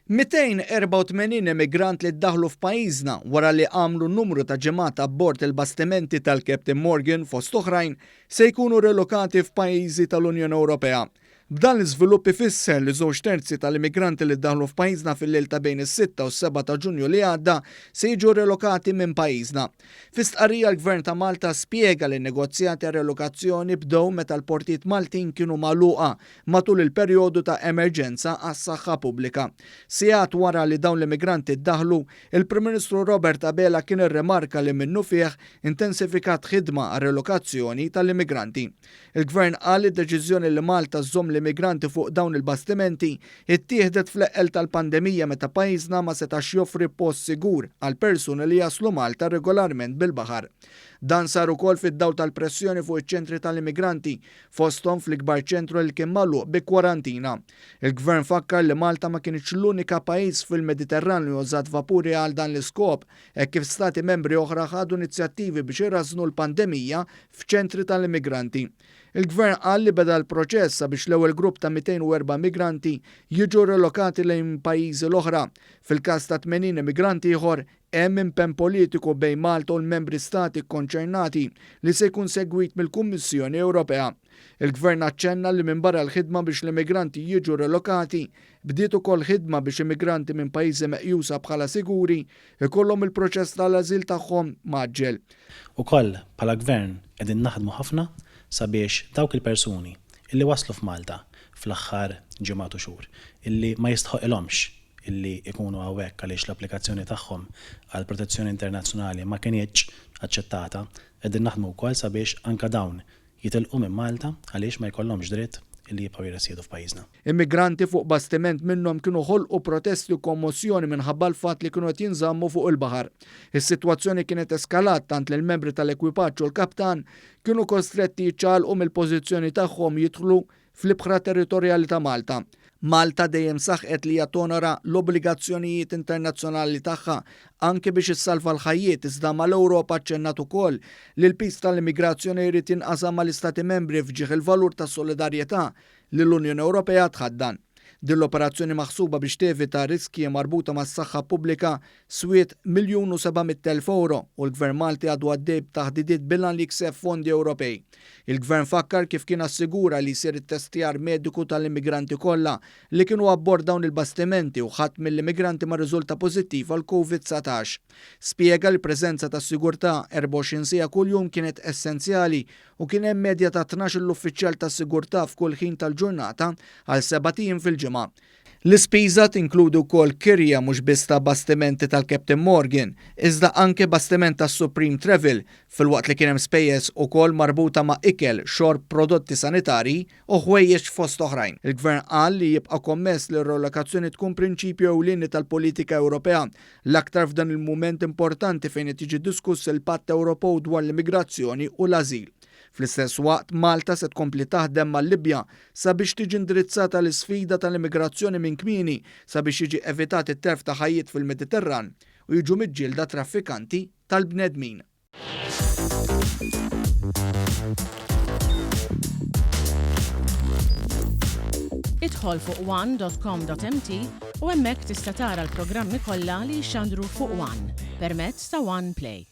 284 immigrant li ddaħlu f'pajjiżna wara li għamlu numru ta' ġimgħat abbord il-bastimenti tal-Captain Morgan fost oħrajn se jkunu relokati f'pajjiżi tal-Unjoni Ewropea. B'dan l-iżvilupp ifisser li żewġ terzi tal-immigranti li ddaħlu f'pajjiżna fil-lejl ta' bejn is-sitta u s-sebgħa ta' Ġunju li għadda se jiġu relokati minn pajjiżna. Fi stqarrija l-Gvern ta' Malta spjega li n-negozjati għar-relokazzjoni bdew meta l-portijiet Maltin kienu magħluqa matul il-perjodu ta' emerġenza għas-saħħa pubblika. Sigħat wara li dawn l-immigranti ddaħlu, il-Prim Ministru Robert Abela kien irrimarka li minnufih intensifikat ħidma għar-relokazzjoni tal-immigranti. Il-Gvern qal li d-deċiżjoni li Malta żżomm l-immigranti fuq dawn il-bastimenti ttieħdet fl-eqqel tal-pandemija meta pajjiżna ma setax joffri post sigur għal persuni li jaslu Malta regolarment bil-baħar. Dan sar ukoll fid-dawl tal-pressjoni fuq iċ-ċentri tal-immigranti, fosthom fl-ikbar ċentru li kien magħluq bi kwarantina. Il-Gvern fakkar li Malta ma kinitx l-unika pajjiż fil-Mediterran li użat vapuri għal dan l-iskop, hekk kif stati membri oħra ħadu inizjattivi biex irażżnu l-pandemija f'ċentri tal-immigranti. Il-Gvern qal li beda l-proċess sabiex l-ewwel grupp ta' 204 immigranti jiġu relokati lejn pajjiżi l-oħra. Fil-każ ta' 80 immigrant ieħor, hemm impenn politiku bejn Malta u l-membri stati kkonċernati li se jkun segwit mill-Kummissjoni Ewropea. Il-Gvern aċċenna li minbarra l-ħidma biex l-immigranti jiġu relokati, bdiet ukoll ħidma biex immigranti minn pajjiżi meqjusa bħala siguri jkollhom il-proċess tal-ażil tagħhom mgħaġġel. Ukoll bħala Gvern qegħdin naħdmu ħafna sabiex dawk il-persuni illi waslu f'Malta fl-aħħar ġimgħat u xhur illi ma jistħoqilhomx illi jkunu hawnhekk għaliex l-applikazzjoni tagħhom għal protezzjoni internazzjonali ma kinitx aċċettata, qegħdin naħdmu wkoll sabiex anke dawn jitilqu minn Malta għaliex ma jkollhomx dritt illi jibqgħu jirresjedu f'pajjiżna. Immigranti fuq bastiment minnhom kienu ħolqu protesti u kommossjoni minħabba l-fatt li kienu qed jinżammu fuq il-baħar. Is-sitwazzjoni kienet eskalat tant li l-membri tal-ekwipaġġ u l-kaptan kienu kostretti jiċċaqalqu mill-pożizzjoni tagħhom jidħlu fl-ibħra territorjali ta' Malta. Malta dejjem saħqet li hija tonora l-obbligazzjonijiet internazzjonali tagħha anke biex issalva l-ħajjiet iżda mal-Ewropa aċċennat ukoll li l-piż tal-immigrazzjoni jrid jinqasam mal-Istati Membri f'ġieħ il-valur tas-solidarjetà li l-Unjoni Ewropea tħaddan. Din l-operazzjoni maħsuba biex tevita riskji marbuta mas-saħħa pubblika swiet 1,700,000 ewro u l-Gvern Malti għadu għaddej b'taħdidiet bil-għan li jikseb fondi Ewropej. Il-Gvern fakkar kif kien assigura li jsir ittestjar mediku tal-immigranti kollha li kienu abbord dawn il-bastimenti u ħadd mill-immigranti ma rriżulta pożittiv għall-Covid 19. Spjega li l-preżenza tas-sigurtà 24 siegħa kuljum kienet essenzjali u kien hemm medja ta' 12-il uffiċjal tas-sigurtà f'kull ħin tal-ġurnata għal sebat ijiem fil-ġimgħa. L-ispiża tinkludi wkoll kirja mhux biss ta' bastimenti tal-Captain Morgan, iżda anke bastiment tas-Supreme Travel, filwaqt li kien hemm spejjeż ukoll marbuta ma' ikel, xorb, prodotti sanitarji u ħwejjeġ fost oħrajn. Il-Gvern qal li jibqa' kommess li r-relokazzjoni tkun prinċipju ewlieni tal-politika Ewropea l-aktar f'dan il-mument importanti fejn qed jiġi diskuss il-Patt Ewropew dwar l-Immigrazzjoni u l-Ażil. Fl-istess waqt, Malta se tkompli taħdem mal-Libja sabiex tiġi indirizzata l-isfida tal-immigrazzjoni minn kmieni sabiex jiġi evitat it-telf ta' ħajjiet fil-Mediterran u jiġu miġġielda traffikanti tal-bnedmin. Idħol fuq one.com.mt u hemmhekk tista' tara l-programmi kollha li jixxandru fuq One permezz ta' One Play.